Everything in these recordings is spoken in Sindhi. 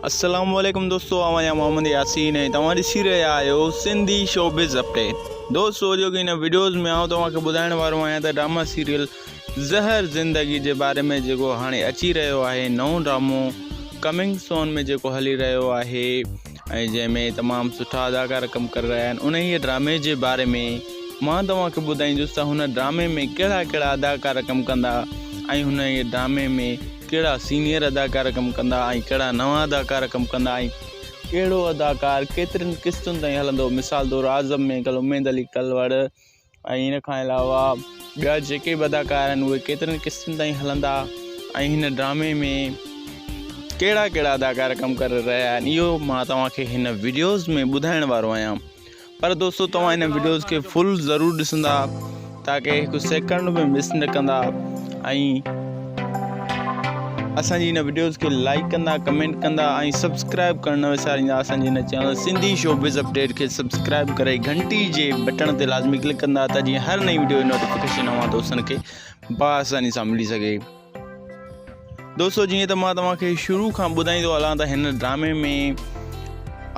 السلام عليڪم دوستو اوهان جا محمد ياسين ۽ توهان ڏسي رهيا آهيو سنڌي شوبز اپڊيٽ دوستو اڄوڪي هن وڊيوز ۾ آئون توهان کي ٻڌائڻ وارو آهيان ته ڊراما سيريل زهر زندگي جي باري ۾ جيڪو هاڻي اچي رهيو آهي نئون ڊرامو ڪمنگ سون ۾ جيڪو هلي رهيو آهي ۽ جنهن ۾ تمام سٺا اداڪار ڪم ڪري رهيا آهن انهيء ڊرامي جي باري ۾ مان توهان کي ٻڌائيندس ته هن ڊرامي ۾ ڪهڙا ڪهڙا اداڪار ڪم ڪندا ۽ هن ڊرامي ۾ ڪهڙا سينيئر اداڪار ڪم ڪندا ۽ ڪهڙا نوان اداڪار ڪم ڪندا ۽ ڪهڙو اداڪار ڪيترين قسطن تائين هلندو مثال طور اعظم مينگل، اميد علي ڪلوڙ ۽ ان کان علاوه ٻيا جيڪي به اداڪار آهن اهي ڪيترين قسطن تائين هلندا ۽ هن ڊرامي ۾ ڪهڙا ڪهڙا اداڪار ڪم ڪري رهيا آهن اهو مان توهان کي هن وڊيوز ۾ ٻڌائڻ وارو آهيان. پر دوستو توهان هن وڊيوز کي فل ضرور ڏسندا تاڪه هڪ سيڪنڊ به مس نه ڪندا ۽ اسان جي هن وڊيوز کي لائڪ ڪندا ڪمينٽ ڪندا ۽ سبسڪرائب ڪرڻ نه وساريندا اسان جي هن چينل سنڌي شوبز اپڊيٽ کي سبسڪرائب ڪري گهنٽي جي بٽڻ تي لازمي ڪلڪ ڪندا ته جيئن هر نئين وڊيو جي نوٽيفڪيشن اوهان دوستن کي باآساني سان ملي سگهي. دوستو جيئن ته مان توهان کي شروع کان ٻڌائيندو هلان ته هن ڊرامي ۾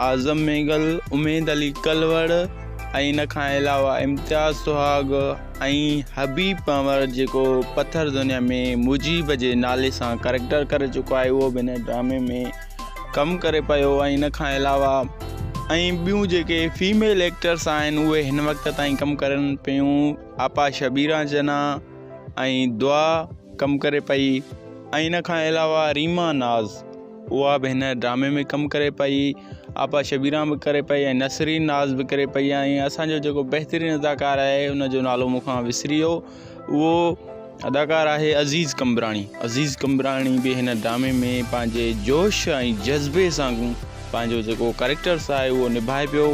اعظم مينگل، اميد علي ڪلوڙ ۽ ان کان علاوه امتياز سهاڳ ۽ حبيب پنهور جيڪو پٿر دنيا ۾ مجيب جي نالي سان ڪريڪٽر ڪري چڪو آهي اهو به هن ڊرامي ۾ ڪم ڪري پيو ۽ ان کان علاوه ۽ ٻيون جيڪي فيميل ايڪٽرس آهن اهي هن وقت تائين ڪم ڪرن پيون آپا شبيرا چنا ۽ دعا ڪم ڪري پئي ۽ ان کان علاوه ريما ناز اها به هن ڊرامي ۾ ڪم ڪري پئي آپا شبيران به ڪري پئي ۽ نسرين ناز به ڪري پئي ۽ اسانجو جيڪو بهترين اداڪار آهي ان جو نالو مون کان وسري ويو اهو اداڪار آهي عزيز قمبراڻي عزيز قمبراڻي به هن ڊرامي ۾ پنهنجي جوش ۽ جذبي سان پنهنجو جيڪو ڪريڪٽرس آهي اهو نڀائي پيو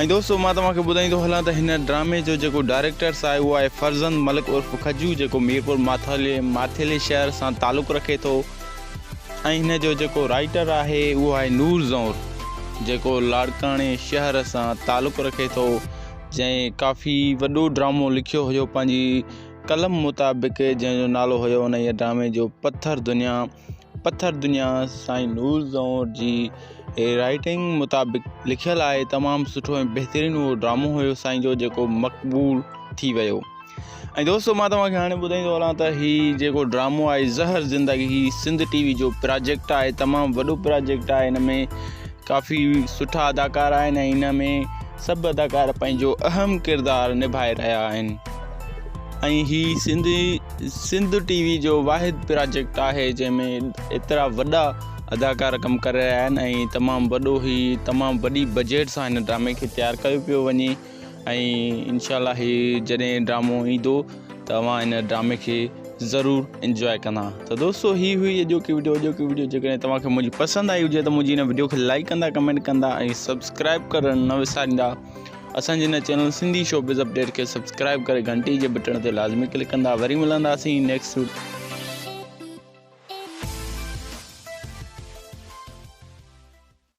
۽ دوستو مان توهان کي ٻڌائيندو هلان ته هن ڊرامي جو جيڪو ڊائريڪٽرس آهي اهو آهي فرزند ملڪ عرف کجو جيڪو ميرپور ماٿيلي ماٿيلي شهر سان تعلق رکي ٿو ۽ هن جو جيڪو رائيٽر آهي اهو آهي نور زئور جيڪو لاڙڪاڻي شهر سان تعلق رکي ٿو جنهن ڪافي وڏو ڊرامو لکيو هيو پنهنجي قلم مطابق جنهن جو نالو هيو انهيء ڊرامي جو پٿر دنيا پٿر دنيا سائين نور زئور جي رائيٽنگ مطابق لکيل آهي تمام سٺو ۽ بهترين اهو ڊرامو هيو سائين جو جيڪو مقبول ٿي ويو ۽ دوستو مان توهان کي هاڻي ٻڌائيندو هلان ته هي جيڪو ڊرامو آهي زهر زندگي هي سنڌ ٽي وي جو پراجيڪٽ آهي تمام وڏو پراجيڪٽ آهي هن ۾ ڪافي سٺا اداڪار آهن ۽ هن ۾ سڀ اداڪار پنهنجو اهم ڪردار نڀائي رهيا آهن ۽ هي سنڌ سنڌ ٽي وي جو واحد پراجيڪٽ آهي جنهن ۾ ايترا وڏا اداڪار ڪم ڪري رهيا آهن ۽ تمام وڏو هي تمام وڏي بجيٽ سان هن ڊرامي کي تيار ڪيو پيو وڃي ۽ انشاء الله هي جڏهن ڊرامو ايندو ته اوهان هن ڊرامي کي ضرور انجواء ڪندا ته دوستو هي هئي اڄوڪي وڊيو اڄوڪي وڊيو جيڪڏهن توهان کي منهنجي پسند آئي هجي ته منهنجي هن وڊيو کي لائڪ ڪندا ڪمينٽ ڪندا ۽ سبسڪرائب ڪرڻ نه وساريندا اسان جي هن چينل سنڌي شوبز اپڊيٽ کي سبسڪرائب ڪري گهنٽي جي بٽڻ تي لازمي ڪلڪ ڪندا وري ملنداسين نيڪسٽ.